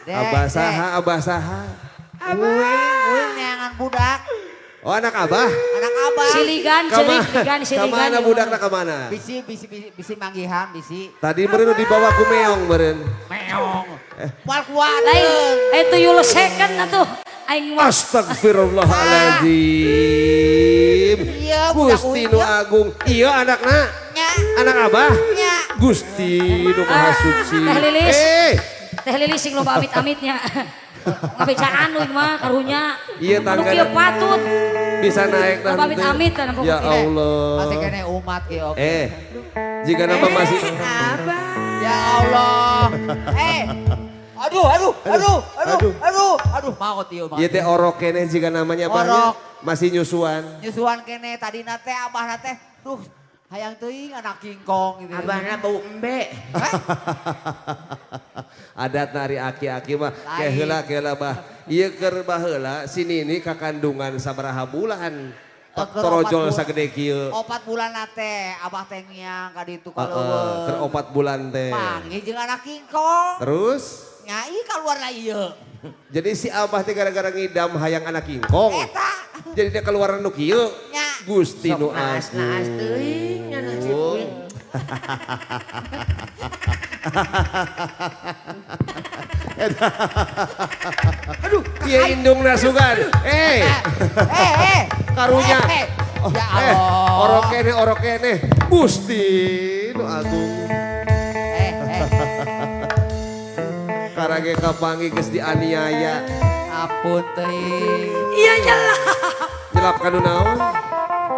Dek, Abah saha, abah saha? Uing, uing neangan budak. Oh, anak abah? Anak abah. Siligan, cerik, ligan, siligan. Kamana budakna, kamana? Bisi, bisi, bisi, bisi manggihan, bisi. Tadi meureun dibawa ku meong meureun. Meong. Moal kuat. Lain, itu yul second atuh. Aing mah. Astagfirullahaladzim. Iya, budak Gusti uing, nu iya. agung. Iya anakna. Nya. Anak abah. Nya. Gusti nu maha suci. Teh Lilis. Eh, Teh Lilis sing loba amit-amitnya. Ngabecaan uing mah karunya. Iya, Anu tangga- kieu patut. Bisa naik Loba nanti. amit-amit kan Ya pokoknya. Allah. Masih kene umat ki oke. Eh, jika nama masih Abah. Ya Allah. Eh. Aduh, aduh, aduh, aduh, Aduh. aduh, aduh, mau tiu, mau. Ieu teh orok keneh jika namanya Orok. abahnya masih nyusuan. Nyusuan kene tadi nate abah nate, duh, hayang teuing anak kingkong gitu. Abahna bau embe. Hah? Adat nari aki-aki mah Lain. ke heula ke heula bah. Ieu keur baheula si Nini kakandungan sabaraha bulan? Keur Torojol 4 bulan. sagede kieu. 4 bulan nate, abah teh ngiang ka ditu ka Heeh, keur 4 bulan teh. Panggih jeung anak kingkong. Terus Nyai keluar lah ieu. Jadi si abah teh gara-gara ngidam hayang anak kingkong. Eta. Jadi dia keluar nu kieu. Nya. Gusti nu Sok naas naas teuing nya nasib agung. uing. Aduh, ieu indungna sugan. Eh, Eh, eh. Karunya. Eh, eh. Oh, Ya eh, Allah. orok keneh, orok keneh. Gusti nu agung. Eh, eh. Karage kapanggih geus dianiaya. Ampun teuing. Iya nyelap. Nyelap kanu naon?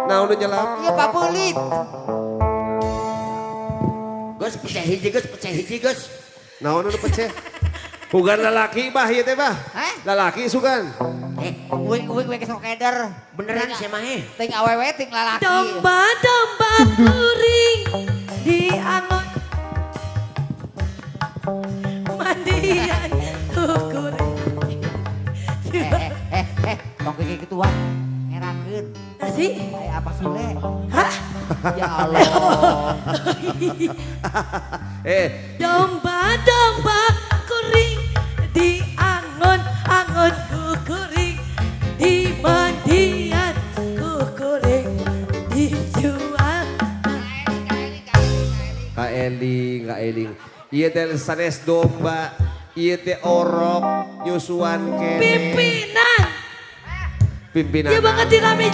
Naon nu nyelap? Iya papelit. Gus pecah hiji, Gus pecah hiji, Gus. Naon nu peceh? Bukan lalaki bah ieu teh bah. Hah? Lalaki sugan. Eh, Uing uing uing sok keder. Beneran sih mah eh. Ting awewe ting lalaki. Domba-domba kuring diangon mandian kuring. Eh eh eh eh tong kayak gituan. Ngerakeun. Nasi? Kayak apa sule? Hah? Ya Allah. Eh, Domba-domba kuring diangon angon kuring di mandian kuring dijual. Ka Eling, Ka Eling. Ieu teh sanes domba, ieu teh orok nyusuan keneh. Pimpinan. Pimpinan. Iya banget dirame.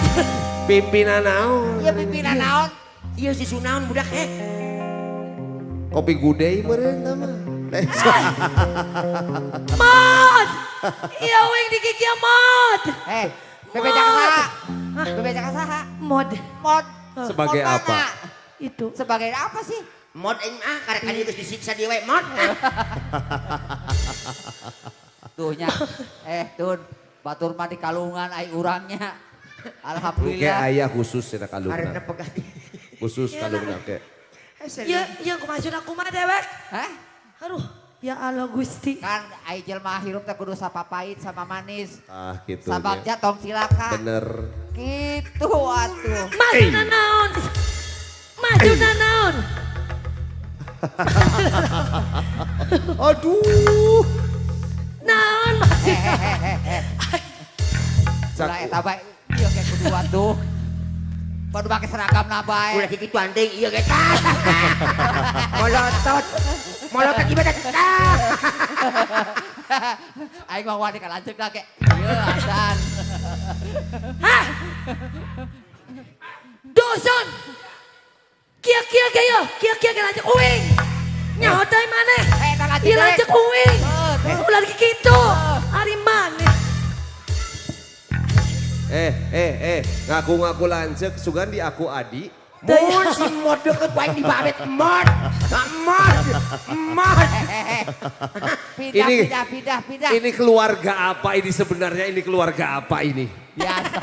Pimpinan naon? Iya pimpinan naon? Iya si Sunaon budak eh. Kopi gudei meureun mah. Mod. Iya wing di gigi mod. Eh, bebeja ka saha? Bebeja ka saha? Mod. Mod. Sebagai Mod mana? apa? Itu. Sebagai apa sih? Mod aing ah karek kali geus disiksa dia we mod. Ah. Tuh nya. Eh, Tun. Batur mah di kalungan ai urangnya. Oke Alhamdulillah. Ayah khusus cenah Karena kalungna. pegat. Khusus kalungna ke. Ya, ya aku maksud aku mah dewek. Hah? Aduh, ya Allah Gusti. Kan ai jelema hirup teh kudu sapapait sama manis. Ah gitu. Sababnya tong cilaka. Bener. Gitu atuh. Maksudna naon? Maksudna naon? Aduh. Naon maksudna? Eh eh eh eh. Cak- Ulah eta bae ieu ge kudu atuh. Kudu make seragam na bae. Ulah kitu anting ieu ge tah. Molotot. Molotot gimana tah. Aing mah wani ka lanceuk da ge. Ieu adan. Hah? Dusun. Kia-kia ge yo, kia-kia ge lanceuk uing. Nyaho teh maneh. Eh, eta lanceuk Ieu dewek. lanceuk uing. Eh, tuh. Ulah kitu. Ari maneh. Eh, eh, eh, ngaku-ngaku lanceuk sugan di aku adi. Mun si mod deket ku aing dibabet mod. Mod. Mod. Eh eh eh. Pindah Ini- pindah pindah pindah. Ini keluarga apa ini sebenarnya? Ini keluarga apa ini? Biasa.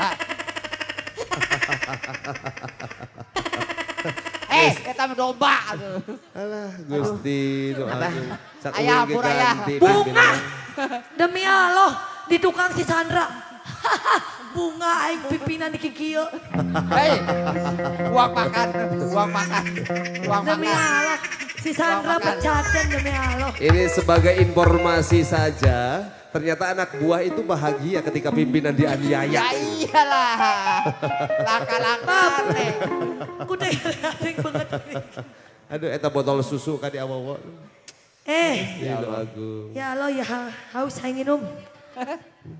Eh, eta mah domba atuh. Alah, Gusti nu agung. Sak Ayah, uing ge ampun, ayah. ganti Bunga. pimpinan. Demi Allah, di tukang si Sandra. Bunga aing pimpinan di kikieu. Hei, uang makan, uang makan, uang Demi makan. Allah. Si Sandra pecaten demi Allah. Ini sebagai informasi saja, ternyata anak buah itu bahagia ketika pimpinan dianiaya. Ya iyalah. Laka-laka nih. Kudu yang banget. Aduh, eta botol susu kan di awal. Eh, Ya agung. ya Allah ya haus hayang nginum.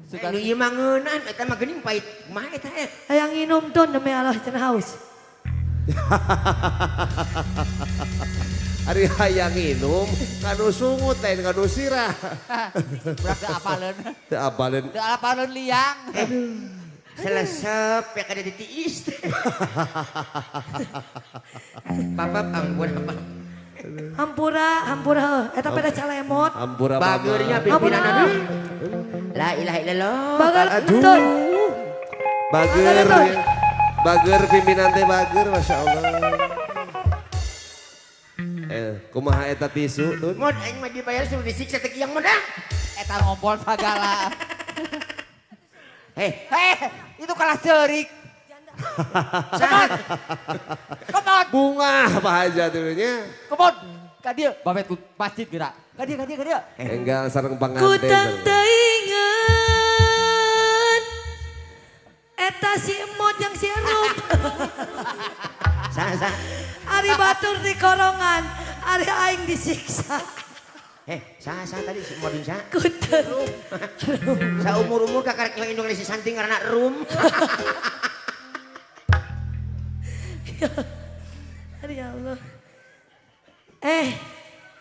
Nu ieu mah ngeunan eta mah geuning pahit. Kumaha eta eh? Hayang nginum ton demi Allah cenah haus. Ari hayang nginum, kanu sungut lain kanu sirah. Budak teu apaleun. Teu apaleun. Teu apaleun liang. Selesep ya kada ditiis. Papap ampun apa. Hampura, hampura eta pada calemot. Hampura mama. Bageurnya pimpinan Hampura. aduh. La ilaha illallah. Bager Aduh. ton. Bager. Bager pimpinan teh bager, Masya Allah. Kumaha eta tisu tuh? Mod aing mah dibayar suruh disiksa teh kiang mod ah. Eta ngompol sagala. Heh, Heh, itu kalah ceurik. saha? Kemon, Bunga apa aja dulunya. kemon. Ka dieu, babet ku masjid geura. Ka dieu, ka dieu, ka dieu. Enggal sareng Ku panganten. tang teuingeun. Eta si Emot yang si Erup. Saha saha? Ari batur di korongan, ari aing disiksa. Heh, saha saha tadi si Modin saha? Kuten. Saumur-umur kakarek nyawa Indonesia santing karena rum. Aduh ya Allah.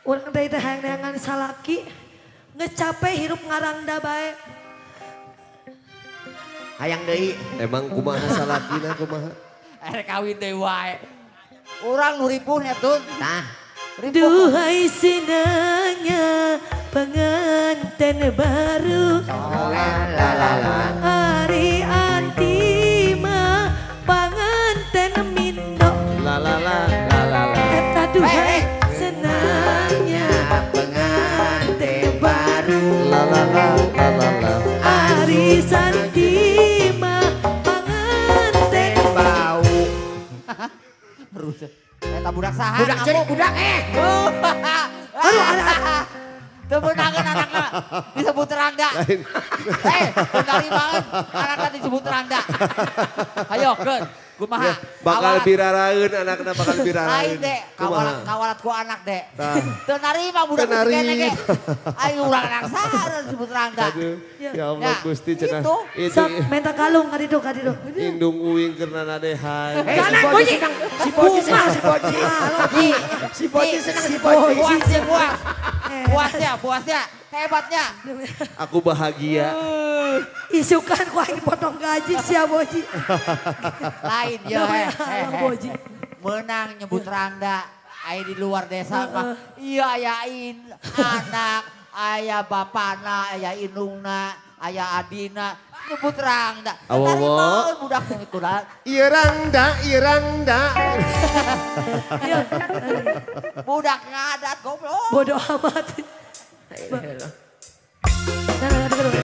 Urang teh teh hayang neangan salaki. Ngecape hirup ngarangda bae. Hayang deui. Emang kumaha salakina kumaha? Erek kawin deui wae. Urang nu ripuh nya tun. Tah, Ripuh. Duhai senangnya pengantin baru. la la la la. Ari antima panganten mindo. La la la la la la. Eta duhai senangnya Pengantin baru. La la la la la la. Ari Santima panganten Bau. Terus. Eta budak saha? Budak ceurik budak eh. Aduh, aduh. Teu meunangeun anakna disebut rangda. Eh, teu narimaeun anakna disebut rangda. Hayo, keun. Kumaha? Bakal Kawalat. biraraeun anakna bakal biraraeun. Lain dek, kawalat Kumaha? kawalat ku anak dek. Tah. Teu narima budak Teu narima. kene ge. Ayo urang anak saha disebut rangda. Aduh, ya Allah Ya, Gusti cenah. itu. Itu Sok minta kalung kaditu kaditu. indung uing keur nanadehan. Eh, si Boji senang, si Boji senang, si Boji. Si Boji senang, si Boji. Puas ya, puas. Puasnya, puasnya. Hebatnya. Aku bahagia. Isukan ku aing potong gaji sia Boji. Lain ya, Demi heh, Allah, heh, heh. Boji. Menang nyebut rangda. Ayo di luar desa mah. Iya aya in anak, aya bapana, aya indungna, aya adina. Nyebut rangda. Awowo. Narimaeun budak nu ikuran. Ieu rangda, ieu rangda. Ya, Budak ngadat goblok. bodoh amat.